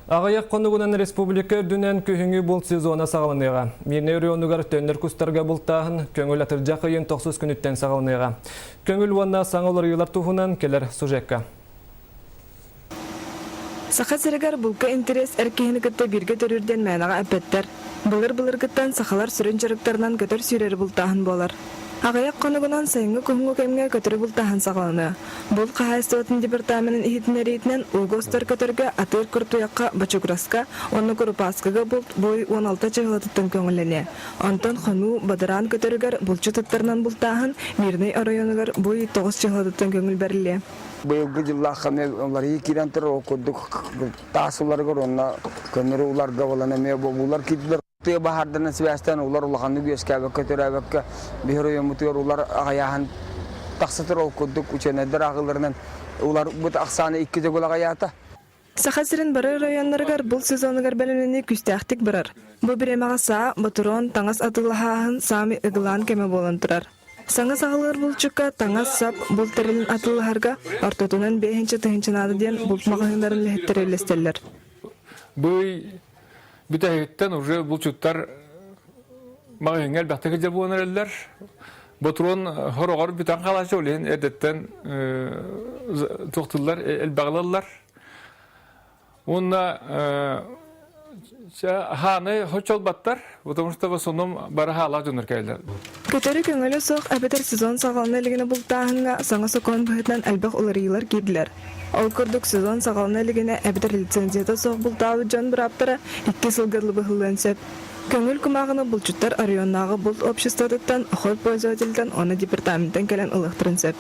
Аҕыйах хонугунан республика үрдүнэн күһүҥҥү булт сезона саҕаланыаҕа. Мирнэй оройуонугар төннөр кустарга бултааһын көҥүл атырдьах ыйын тохсус күнүттэн саҕаланыаҕа. Көҥүл уонна саҥа уларыйыылар туһунан кэлэр сюжекка. Саха сиригэр булка интэриэс эр киһини кытта бииргэ төрүүр диэн мээнэҕэ эппэттэр. Былыр-былыргыттан сахалар сүрүн дьарыктарынан көтөр-сүүрэри бултааһын буолар. Аҕыйах хонугунан сайыҥҥы-күһүҥҥү кэмҥэ көтөрү бултааһын саҕаланыа. Булт хаһаайыстыбатын департаменын иһитиннэриитинэн ууга устар көтөргө атыыр куртуйахха, бочугураска уонна курупааскыга булт буй 16 чыһылатыттан көҥүллэниэ. Онтон хонуу, бадараан көтөрүгэр булчут ыттарынан бултааһын Мирнэй оройуонугар буй 9 чыһылатыттан көҥүл бэриллиэ. Быйылгы дьыллаахха эмиэ уларыйыы киирэн турар, ол курдук таас уларыгар уонна көннөрү уларга буолан эмиэ бобуулар киирдилэр. Тыа баһаардарынан сибээстээн улар улаханнык үөскээбэккэ, төрөөбөккө биһир ойоммутугар улар аҕыйааһын тахса турар, ол курдук учуонайдар ааҕыыларынан уларбыт ахсаана икки төгүл аҕыйаата. Саха сирин бары оройуоннарыгар булт сезонугар бэлэмнэнии күүстээхтик барар. Бу бириэмэҕэ саа, ботуруон, таҥас атыылаһааһын саамай ыгылаан кэмэ буолан турар. Саҥа саҕалыыр булчукка таҥас-сап, булт тэрилин атыылаһарга ортотунан биэһинчэ тыһыынча наада диэн булт маҕаһыыннарын үлэһиттэрэ үллэстэллэр. Бу ый бүтэһигиттэн уже булчуттар маҕаһыыҥҥа элбэхтик сылдьар буолан эрэллэр. Ботуруон хороҕор бүтэн хаалааччы, ол иһин эрдэттэн туохтууллар, элбэҕи ылаллар. Уонна хааны хочолбаттар, потому что в основном бары хаалаах дьоннор кэлэллэр. Көтөрү көҥүлэ суох эбэтэр сезон саҕалана илигинэ бултааһыҥҥа саҥа сокуон быһыытынан элбэх уларыйыылар киирдилэр. Ол курдук сезон саҕалана илигинэ эбэтэр лицензията суох бултаабыт дьон бырааптара икки сылга дылы быһыллыан сөп. Көҥүл кумааҕыны булчуттар оройуоннааҕы булт обществотыттан, охотпользовательтан уонна департаментан кэлэн ылыахтарын сөп.